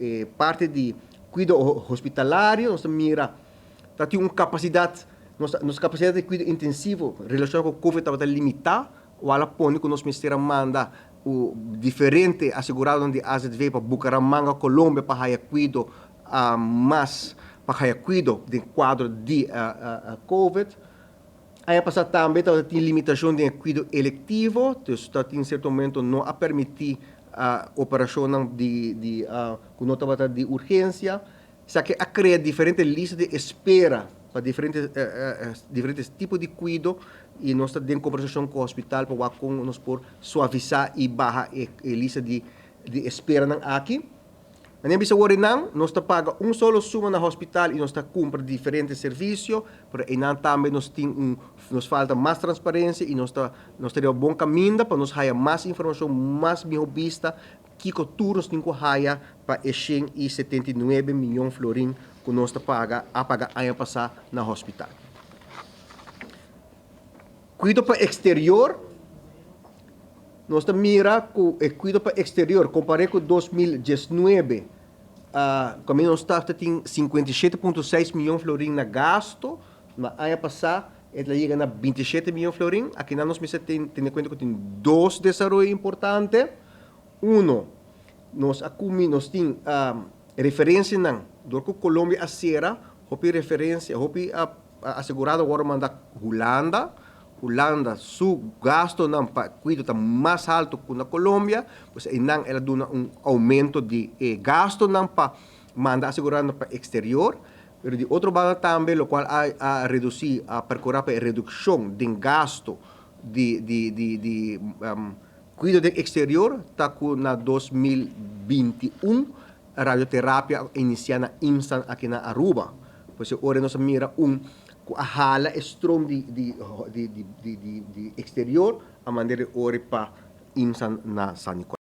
E parti di kuido hospitalario, nos ta mira ta tin un kapasidat, nos nos kapasidat di kuido intensivo relashoná ku covid tabata limitá, wal a pone ku nos mester a manda diferente aseguradonan di AZV pa Bucaramanga, Colombia pa haya kuido mas, pa haya kuido den kuadro di covid. Aña pasá tambe tabata tin limitashon den e kuido elektivo, dus ta tin sierto momento no a permití operashonnan di di ku no tabata di urgensia. Esaki a krea diferente lista di espera pa diferente diferente tipo di kuido i nos ta den kombersashon ku hospital pa wak kon nos por suavisá i baha e lista di di esperanan aki. Nan a bisa wor einan, nos ta paga un solo suma na hospital i nos ta kumpra diferente servisio, pero einan tambe nos tin un, nos falta mas transparensia i nos ta, nos ta riba bon kaminda pa nos haya mas informashon, mas miho bista kiko tur nos tin ku haya pa e 179 miyon florin ku nos ta paga, a paga aña pasá na hospital. Kuido pa eksterior. Nos ta mira ku e kuido pa eksterior kompar'é ku 2019, kaminda nos ta tin 57,6 mion florin na gasto, ma aña pasá e ta yega na 27 mion florin. Akinan nos mester tene kuenta ku tin dos desaroyo importante. Uno, nos a kumi, nos tin referensianan dor ku Colombia a sera, hopi referensia, hopi asegurado a wòrdu manda Hulanda. Hulanda su gastonan pa kuido ta mas haltu ku na Colombia, pues einan el a duna un oumento di e gastonan pa manda asegurando pa eksterior. Pero di otro banda tambe lokual a a redusí, a perkurá pa e redukshon den gasto di di di di kuido den eksterior ta ku na 2021 Radioterapia a inicia na IMSAN aki na Aruba. Pues e ora nos a mira un cu a hala e stroom di di di di di exterior a mand'e ori pa IMSAN na San Nicolas.